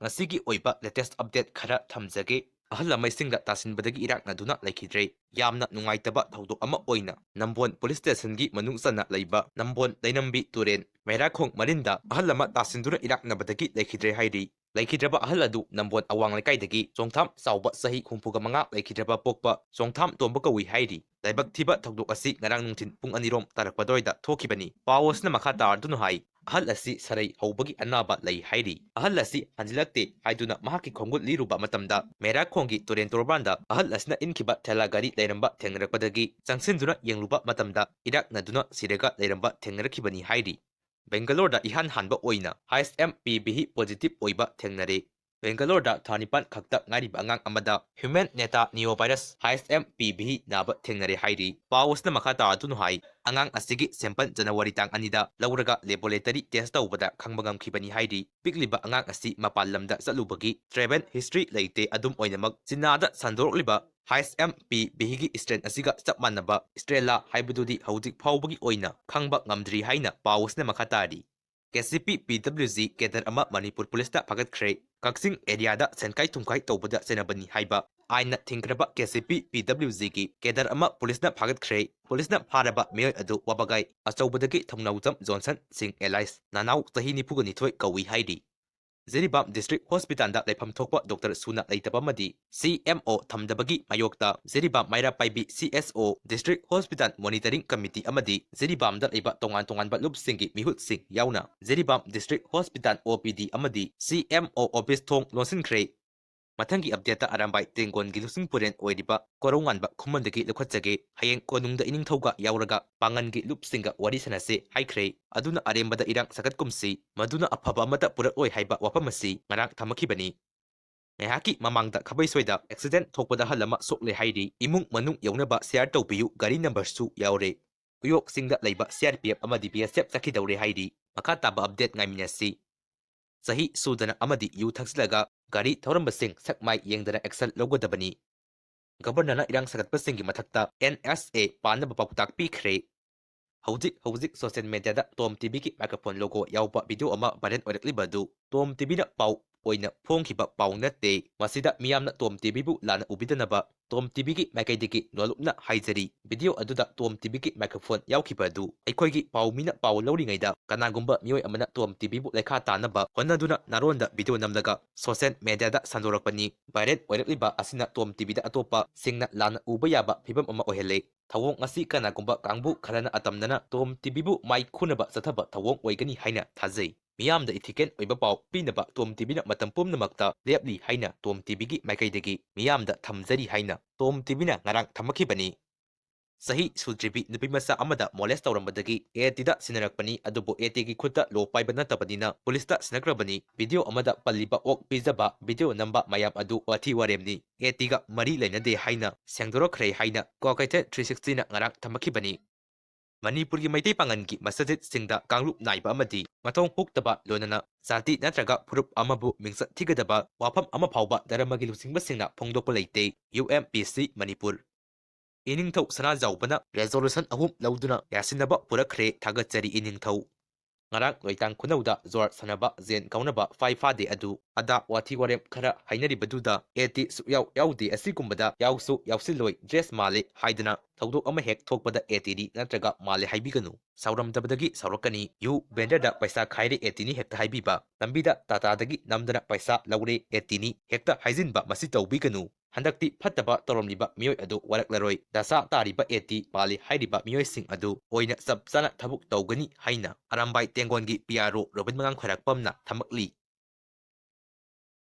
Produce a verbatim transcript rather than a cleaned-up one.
ꯉꯁꯤꯒꯤ ꯑꯣꯏꯕ latest update ꯈꯔ ꯊꯝꯖꯒꯦ꯫ ꯑꯍꯜ ꯂꯃꯟꯁꯤꯡꯗ ꯇꯥꯁꯤꯟꯕꯗꯒꯤ ꯏꯔꯥꯛꯅꯗꯨꯅ ꯂꯩꯈꯤꯗ꯭ꯔꯦ꯫ ꯌꯥꯝꯅ ꯅꯨꯡꯉꯥꯏꯇꯕ ꯊꯧꯗꯣꯛ ꯑꯃ ꯑꯣꯏꯅ ꯅꯝꯕꯣꯟ police stationꯒꯤ ꯃꯅꯨꯡ ꯆꯟꯅ ꯂꯩꯕ ꯅꯝꯕꯣꯟ ꯂꯩꯅꯝꯕꯤ ꯇꯨꯔꯦꯟ ꯃꯩꯔꯥꯈꯣꯡ ꯃꯔꯤꯟꯗ ꯑꯍꯜ ꯑꯃ ꯇꯥꯁꯤꯟꯗꯨꯅ ꯏꯔꯥꯛꯅꯕꯗꯒꯤ ꯂꯩꯈꯤꯗ꯭ꯔꯦ ꯍꯥꯏꯔꯤ꯫ ꯂꯩꯈꯤꯗ꯭ꯔꯕ ꯑꯍꯜ ꯑꯗꯨ ꯅꯝꯕꯣꯟ ꯑꯋꯥꯡ ꯂꯩꯀꯥꯏꯗꯒꯤ ꯆꯣꯡꯊꯥꯝ ꯆꯥꯎꯕ ꯆꯍꯤ ꯍꯨꯝꯐꯨꯒ ꯃꯉꯥ ꯂꯩꯈꯤꯗ꯭ꯔꯕ ꯄꯣꯛꯄ ꯆꯣꯡꯊꯥꯝ ꯇꯣꯝꯕ ꯀꯧꯏ ꯍꯥꯏꯔꯤ꯫ ꯂꯥꯏꯕꯛ ꯊꯤꯕ ꯊꯧꯗꯣꯛ ꯑꯁꯤ ꯉꯔꯥꯡ ꯅꯨꯡꯊꯤꯜ ꯄꯨꯡ ꯑꯅꯤꯔꯣꯝ ꯇꯥꯔꯛꯄ ꯑꯗꯨꯋꯥꯏꯗ ꯊꯣꯛꯈꯤꯕꯅꯤ꯫ ꯄꯥꯎ ꯑꯁꯤꯅ ꯃꯈꯥ ꯇꯥꯔꯗꯨꯅ ꯍꯥꯏ, ꯑꯍꯜ ꯑꯁꯤ ꯁꯔꯩ ꯍꯧꯕꯒꯤ ꯑꯅꯥꯕ ꯂꯩ ꯍꯥꯏꯔꯤ꯫ ꯑꯍꯜ ꯑꯁꯤ ꯍꯟꯖꯤꯜꯂꯛꯇꯦ ꯍꯥꯏꯗꯨꯅ ꯃꯍꯥꯛꯀꯤ ꯈꯣꯡꯒꯨꯜ ꯂꯤꯔꯨꯕ ꯃꯇꯝꯗ ꯃꯦꯔꯥꯈꯣꯡꯒꯤ ꯇꯨꯔꯦꯟ ꯇꯣꯔꯕꯥꯟꯗ ꯑꯍꯜ ꯑꯁꯤꯅ ꯏꯟꯈꯤꯕ ꯊꯦꯂꯥ ꯒꯥꯔꯤ ꯂꯩꯔꯝꯕ ꯊꯦꯡꯅꯔꯛꯄꯗꯒꯤ ꯆꯪꯁꯤꯟꯗꯨꯅ ꯌꯦꯡꯂꯨꯕ ꯃꯇꯝꯗ ꯏꯔꯥꯛꯅꯗꯨꯅ ꯁꯤꯔꯒ ꯂꯩꯔꯝꯕ ꯊꯦꯡꯅꯔꯛꯈꯤꯕꯅꯤ ꯍꯥꯏꯔꯤ꯫ ꯕꯦꯡꯒꯂꯣꯔꯗ ꯏꯍꯥꯟ ꯍꯥꯟꯕ ꯑꯣꯏꯅ H M P V positive ꯑꯣꯏꯕ ꯊꯦꯡꯅꯔꯦ꯫ ꯕꯦꯡꯒꯂꯣꯔꯗ ꯊꯥ ꯅꯤꯄꯥꯟ ꯈꯛꯇ ꯉꯥꯏꯔꯤꯕ ꯑꯉꯥꯡ ꯑꯃꯗ human neta neo virus H M P V ꯅꯥꯕ ꯊꯦꯡꯅꯔꯦ ꯍꯥꯏꯔꯤ꯫ ꯄꯥꯎ ꯑꯁꯤꯅ ꯃꯈꯥ ꯇꯥꯗꯨꯅ ꯍꯥꯏ, ꯑꯉꯥꯡ ꯑꯁꯤꯒꯤ sample January ꯇꯥꯡ ꯑꯅꯤꯗ ꯂꯧꯔꯒ laboratory test ꯇꯧꯕꯗ ꯈꯪꯕ ꯉꯝꯈꯤꯕꯅꯤ ꯍꯥꯏꯔꯤ꯫ ꯄꯤꯛꯂꯤꯕ ꯑꯉꯥꯡ ꯑꯁꯤ ꯃꯄꯥꯟ ꯂꯝꯗ ꯆꯠꯂꯨꯕꯒꯤ travel history ꯂꯩꯇꯦ꯫ ꯑꯗꯨꯝ ꯑꯣꯏꯅꯃꯛ, ꯆꯤꯅꯥꯗ ꯁꯟꯗꯣꯔꯛꯂꯤꯕ H M P Vꯒꯤ strain ꯑꯁꯤꯒ ꯆꯞ ꯃꯥꯟꯅꯕ strainꯂꯥ ꯍꯥꯏꯕꯗꯨꯗꯤ ꯍꯧꯖꯤꯛ ꯐꯥꯎꯕꯒꯤ ꯑꯣꯏꯅ ꯈꯪꯕ ꯉꯝꯗ꯭ꯔꯤ ꯍꯥꯏꯅ ꯄꯥꯎ ꯑꯁꯤꯅ ꯃꯈꯥ ꯇꯥꯔꯤ꯫ K C P P W G cadre ꯑꯃ ꯃꯅꯤꯄꯨꯔ ꯄꯨꯂꯤꯁꯅ ꯐꯥꯒꯠꯈ꯭ꯔꯦ꯫ ꯀꯛꯆꯤꯡ areaꯗ ꯁꯦꯟꯈꯥꯏ ꯊꯨꯝꯈꯥꯏ ꯇꯧꯕꯗ ꯆꯦꯟꯅꯕꯅꯤ ꯍꯥꯏꯕ ꯑꯥꯏꯟꯅ ꯊꯤꯡꯈ꯭ꯔꯕ K C P P W Gꯒꯤ cadre ꯑꯃ ꯄꯨꯂꯤꯁꯅ ꯐꯥꯒꯠꯈ꯭ꯔꯦ꯫ ꯄꯨꯂꯤꯁꯅ ꯐꯥꯔꯕ ꯃꯤꯑꯣꯏ ꯑꯗꯨ ꯋꯥꯕꯒꯥꯏ ꯑꯆꯧꯕꯗꯒꯤ ꯊꯧꯅꯥꯎꯖꯝ ꯖꯣꯟꯁꯟ ꯁꯤꯡ alias ꯅꯅꯥꯎ ꯆꯍꯤ ꯅꯤꯐꯨꯒ ꯅꯤꯊꯣꯏ ꯀꯧꯏ ꯍꯥꯏꯔꯤ꯫ ꯖꯤꯔꯤꯕꯥꯝ district hospitalꯗ ꯂꯩꯐꯝ ꯊꯣꯛꯄ doctor ꯁꯨꯅ ꯂꯩꯇꯕ ꯑꯃꯗꯤ C M O ꯊꯝꯗꯕꯒꯤ ꯃꯥꯌꯣꯛꯇ Jiribam ꯃꯩꯔꯥ ꯄꯥꯏꯕꯤ C S O, district hospital monitoring committee ꯑꯃꯗꯤ ꯖꯤꯔꯤꯕꯥꯝꯗ ꯂꯩꯕ ꯇꯣꯉꯥꯟ ꯇꯣꯉꯥꯟꯕ ꯂꯨꯞꯁꯤꯡꯒꯤ ꯃꯤꯍꯨꯠꯁꯤꯡ ꯌꯥꯎꯅ Jiribam district hospital O P D ꯑꯃꯗꯤ C M O office ꯊꯣꯡ ꯂꯣꯟꯁꯤꯟꯈ꯭ꯔꯦ꯫ ꯃꯊꯪꯒꯤ updateꯇ ꯑꯔꯥꯝꯕꯥꯏ ꯇꯦꯡꯒꯣꯟꯒꯤ ꯂꯨꯆꯤꯡ ꯄꯨꯔꯦꯟ ꯑꯣꯏꯔꯤꯕ ꯀꯣꯔꯧꯉꯥꯟꯕ ꯈꯨꯃꯟꯗꯒꯤ ꯂꯧꯈꯠꯆꯒꯦ꯫ ꯍꯌꯦꯡ ꯀꯣꯅꯨꯡꯗ ꯏꯅꯤꯡꯊꯧꯒ ꯌꯥꯎꯔꯒ ꯄꯥꯡꯒꯟꯒꯤ ꯂꯨꯞꯁꯤꯡꯒ ꯋꯥꯔꯤ ꯁꯥꯟꯅꯁꯦ ꯍꯥꯏꯈ꯭ꯔꯦ꯫ ꯑꯗꯨꯅ ꯑꯔꯦꯝꯕꯗ ꯏꯔꯥꯡ ꯁꯥꯒꯠꯀꯨꯝꯁꯤ, ꯃꯗꯨꯅ ꯑꯐꯕ ꯑꯃꯠꯇ ꯄꯨꯔꯛꯂꯣꯏ ꯍꯥꯏꯕ ꯋꯥꯐꯝ ꯑꯁꯤ ꯉꯔꯥꯡ ꯊꯝꯃꯛꯈꯤꯕꯅꯤ꯫ ꯉꯥꯏꯍꯥꯛꯀꯤ ꯃꯃꯥꯡꯗ ꯈꯥꯕꯩꯁꯣꯏꯗ accident ꯊꯣꯛꯄꯗ ꯑꯍꯜ ꯑꯃ ꯁꯣꯛꯂꯦ ꯍꯥꯏꯔꯤ꯫ ꯏꯃꯨꯡ ꯃꯅꯨꯡ ꯌꯧꯅꯕ share ꯇꯧꯕꯤꯌꯨ, ꯒꯥꯔꯤ numberꯁꯨ ꯌꯥꯎꯔꯦ꯫ ꯎꯌꯣꯛꯁꯤꯡꯗ ꯂꯩꯕ C R P F ꯑꯃꯗꯤ B S F ꯆꯠꯈꯤꯗꯧꯔꯦ ꯍꯥꯏꯔꯤ꯫ ꯃꯈꯥ ꯇꯥꯕ update ꯉꯥꯏꯃꯤꯟꯅꯁꯤ꯫ ꯆꯍꯤ ꯁꯨꯗꯅ ꯑꯃꯗꯤ ꯌꯨ ꯊꯛꯆꯤꯜꯂꯒ ꯒꯥꯔꯤ ꯊꯧꯔꯝꯕꯁꯤꯡ ꯁꯛ ꯃꯥꯏ ꯌꯦꯡꯗꯅ action ꯂꯧꯒꯗꯕꯅꯤ꯫ Governorꯅ ꯏꯔꯥꯡ ꯁꯥꯒꯠꯄꯁꯤꯡꯒꯤ ꯃꯊꯛꯇ N S A ꯄꯥꯟꯅꯕ ꯄꯥꯎꯇꯥꯛ ꯄꯤꯈ꯭ꯔꯦ꯫ ꯍꯧꯖꯤꯛ ꯍꯧꯖꯤꯛ social mediaꯗ Tom TVꯒꯤ microphone logo ꯌꯥꯎꯕ video ꯑꯃ viral ꯑꯣꯏꯔꯛꯂꯤꯕ ꯑꯗꯨ Tom TVꯅ ꯄꯥꯎ ꯑꯣꯏꯅ ꯐꯣꯡꯈꯤꯕ ꯄꯥꯎ ꯅꯠꯇꯦ꯫ ꯃꯁꯤꯗ ꯃꯤꯌꯥꯝꯅ ꯇꯣꯝ ꯇꯤꯚꯤꯕꯨ ꯂꯥꯟꯅ ꯎꯕꯤꯗꯅꯕ ꯇꯣꯝ ꯇꯤꯚꯤꯒꯤ ꯃꯥꯏꯀꯩꯗꯒꯤ ꯂꯣꯜꯂꯨꯞꯅ ꯍꯥꯏꯖꯔꯤ꯫ ꯚꯤꯗꯤꯑꯣ ꯑꯗꯨꯗ ꯇꯣꯝ ꯇꯤꯚꯤꯒꯤ ꯃꯥꯏꯀ꯭ꯔꯣꯐꯣꯟ ꯌꯥꯎꯈꯤꯕ ꯑꯗꯨ ꯑꯩꯈꯣꯏꯒꯤ ꯄꯥꯎꯃꯤꯅ ꯄꯥꯎ ꯂꯧꯔꯤꯉꯩꯗ ꯀꯅꯥꯒꯨꯝꯕ ꯃꯤꯑꯣꯏ ꯑꯃꯅ ꯇꯣꯝ ꯇꯤꯚꯤꯕꯨ ꯂꯩꯈꯥ ꯇꯥꯅꯕ ꯍꯣꯠꯅꯗꯨꯅ ꯅꯥꯔꯣꯟꯗ ꯚꯤꯗꯤꯑꯣ ꯅꯝꯂꯒ ꯁꯣꯁꯤꯌꯦꯜ ꯃꯦꯗꯤꯌꯥꯗ ꯁꯟꯗꯣꯔꯛꯄꯅꯤ꯫ ꯚꯥꯏꯔꯦꯜ ꯑꯣꯏꯔꯛꯂꯤꯕ ꯑꯁꯤꯅ ꯇꯣꯝ ꯇꯤꯚꯤꯗ ꯑꯇꯣꯞꯄꯁꯤꯡꯅ ꯂꯥꯟꯅ ꯎꯕ ꯌꯥꯕ ꯐꯤꯕꯝ ꯑꯃ ꯑꯣꯏꯍꯜꯂꯦ꯫ ꯊꯧꯑꯣꯡ ꯑꯁꯤ ꯀꯅꯥꯒꯨꯝꯕ ꯀꯥꯡꯕꯨ ꯈꯔꯅ ꯑꯇꯝꯅꯅ ꯇꯣꯝ ꯇꯤꯚꯤꯕꯨ ꯃꯥꯏ ꯈꯨꯅꯕ ꯆꯠꯊꯕ ꯊꯧꯑꯣꯡ ꯑꯣꯏꯒꯅꯤ ꯍꯥꯏꯅ ꯊꯥꯖꯩ꯫ ꯃꯤꯌꯥꯝꯗ ꯏꯊꯤꯀꯦꯜ ꯑꯣꯏꯕ ꯄꯥꯎ ꯄꯤꯅꯕ ꯇꯣꯝ ꯇꯤꯚꯤꯅ ꯃꯇꯝ ꯄꯨꯝꯅꯃꯛꯇ ꯂꯦꯞꯂꯤ ꯍꯥꯏꯅ ꯇꯣꯝ ꯇꯤꯚꯤꯒꯤ ꯃꯥꯏꯀꯩꯗꯒꯤ ꯃꯤꯌꯥꯝꯗ ꯊꯝꯖꯔꯤ ꯍꯥꯏꯅ ꯇꯣꯝ ꯇꯤꯚꯤꯅ ꯉꯔꯥꯡ ꯊꯝꯃꯛꯈꯤꯕꯅꯤ꯫ ꯆꯍꯤ ꯁꯨꯗ꯭ꯔꯤꯕꯤ ꯅꯨꯄꯤꯃꯆꯥ ꯑꯃꯗ ꯃꯣꯂꯦꯁ ꯇꯧꯔꯝꯕꯗꯒꯤ ꯑꯦ ꯇꯤꯗ ꯁꯤꯟꯅꯔꯛꯄꯅꯤ, ꯑꯗꯨꯕꯨ ꯑꯦ ꯇꯤꯒꯤ ꯈꯨꯠꯇ ꯂꯣ ꯄꯥꯏꯕ ꯅꯠꯇꯕꯅꯤꯅ ꯄꯨꯂꯤꯁꯇ ꯁꯤꯟꯅꯈ꯭ꯔꯕꯅꯤ꯫ ꯚꯤꯗꯤꯑꯣ ꯑꯃꯗ ꯄꯜꯂꯤꯕ ꯑꯣꯛ ꯄꯤꯖꯕ ꯚꯤꯗꯤꯑꯣ ꯅꯝꯕ ꯃꯌꯥꯝ ꯑꯗꯨ ꯋꯥꯊꯤ ꯋꯥꯔꯦꯝꯅꯤ, ꯑꯦ ꯇꯤꯒ ꯃꯔꯤ ꯂꯩꯅꯗꯦ ꯍꯥꯏꯅ ꯁꯦꯡꯗꯣꯔꯛꯈ꯭ꯔꯦ ꯍꯥꯏꯅ ꯀ꯭ꯋꯥꯀꯩꯊꯦꯜ ꯊ꯭ꯔꯤ ꯁꯤꯛꯁꯇꯤꯅ ꯉꯔꯥꯡ ꯊꯝꯃꯛꯈꯤꯕꯅꯤ꯫ ꯃꯅꯤꯄꯨꯔꯒꯤ ꯃꯩꯇꯩ ꯄꯥꯉꯜꯒꯤ ꯃꯁꯖꯤꯠꯁꯤꯡꯗ ꯀꯥꯡꯂꯨꯞ ꯅꯥꯏꯕ ꯑꯃꯗꯤ ꯃꯊꯧ ꯍꯨꯛꯇꯕ ꯂꯣꯏꯅꯅ ꯖꯥꯇꯤ ꯅꯠꯇ꯭ꯔꯒ ꯐꯨꯔꯨꯞ ꯑꯃꯕꯨ ꯃꯤꯡꯆꯠ ꯊꯤꯒꯗꯕ ꯋꯥꯐꯝ ꯑꯃ ꯐꯥꯎꯕ ꯙꯔꯃꯒꯤ ꯂꯨꯆꯤꯡꯕꯁꯤꯡꯅ ꯐꯣꯡꯗꯣꯛꯄ ꯂꯩꯇꯦ꯫ ꯌꯨ ꯑꯦꯝ ꯄꯤ ꯁꯤ ꯃꯅꯤꯄꯨꯔ꯫ ꯏꯅꯤꯡꯊꯧ ꯁꯅꯥꯖꯥꯎꯕꯅ ꯔꯦꯖꯣꯂꯨꯁꯟ ꯑꯍꯨꯝ ꯂꯧꯗꯨꯅ ꯌꯥꯁꯤꯟꯅꯕ ꯄꯨꯔꯛꯈ꯭ꯔꯦ, ꯊꯥꯒꯠꯆꯔꯤ ꯏꯅꯤꯡꯊꯧ꯫ ꯉꯔꯥꯡ ꯂꯣꯏꯇꯥꯡ ꯈꯨꯅꯧꯗ ꯖ꯭ꯋꯥꯔ ꯁꯥꯟꯅꯕ ꯖꯦꯟ ꯀꯥꯎꯅꯕ ꯐꯥꯏ ꯐꯥꯗꯦ ꯑꯗꯨ ꯑꯗꯥ ꯋꯥꯊꯤ ꯋꯥꯔꯦꯝ ꯈꯔ ꯍꯥꯏꯅꯔꯤꯕꯗꯨꯗ ꯑꯦ ꯇꯤ ꯁꯨꯛꯌꯥꯎ ꯌꯥꯎꯗꯦ, ꯑꯁꯤꯒꯨꯝꯕꯗ ꯌꯥꯎꯁꯨ ꯌꯥꯎꯁꯤꯜꯂꯣꯏ, ꯗ꯭ꯔꯦꯁ ꯃꯥꯜꯂꯦ ꯍꯥꯏꯗꯅ ꯊꯧꯗꯣꯛ ꯑꯃ ꯍꯦꯛ ꯊꯣꯛꯄꯗ ꯑꯦ ꯇꯤꯗꯤ ꯅꯠꯇ꯭ꯔꯒ ꯃꯥꯜꯂꯦ ꯍꯥꯏꯕꯤꯒꯅꯨ꯫ ꯁꯥꯎꯔꯝꯗꯕꯗꯒꯤ ꯁꯥꯎꯔꯛꯀꯅꯤ꯫ ꯌꯨ ꯕꯦꯟꯗꯔꯗ ꯄꯩꯁꯥ ꯈꯥꯏꯔꯦ ꯑꯦ ꯇꯤꯅꯤ ꯍꯦꯛꯇ ꯍꯥꯏꯕꯤꯕ꯫ ꯂꯝꯕꯤꯗ ꯇꯥꯇꯥꯗꯒꯤ ꯅꯝꯗꯅ ꯄꯩꯁꯥ ꯂꯧꯔꯦ ꯑꯦ ꯇꯤꯅꯤ ꯍꯦꯛꯇ ꯍꯥꯏꯖꯤꯟꯕ ꯃꯁꯤ ꯇꯧꯕꯤꯒꯅꯨ꯫ ꯍꯟꯗꯛꯇꯤ ꯐꯠꯇꯕ ꯇꯧꯔꯝꯂꯤꯕ ꯃꯤꯑꯣꯏ ꯑꯗꯨ ꯋꯥꯔꯛꯂꯔꯣꯏ꯫ ꯗꯁꯥ ꯇꯥꯔꯤꯕ ꯑꯦ ꯇꯤ ꯃꯥꯜꯂꯤ ꯍꯥꯏꯔꯤꯕ ꯃꯤꯑꯣꯏꯁꯤꯡ ꯑꯗꯨ ꯑꯣꯏꯅ ꯆꯞ ꯆꯥꯅ ꯊꯕꯛ ꯇꯧꯒꯅꯤ ꯍꯥꯏꯅ ꯑꯔꯥꯝꯕꯥꯏ ꯇꯦꯡꯒꯣꯟꯒꯤ ꯄꯤ ꯑꯥꯔ ꯑꯣ ꯔꯣꯕꯤꯟ ꯃꯉꯥꯡ ꯈ꯭ꯋꯥꯏꯔꯥꯛꯄꯝꯅ ꯊꯝꯃꯛꯂꯤ꯫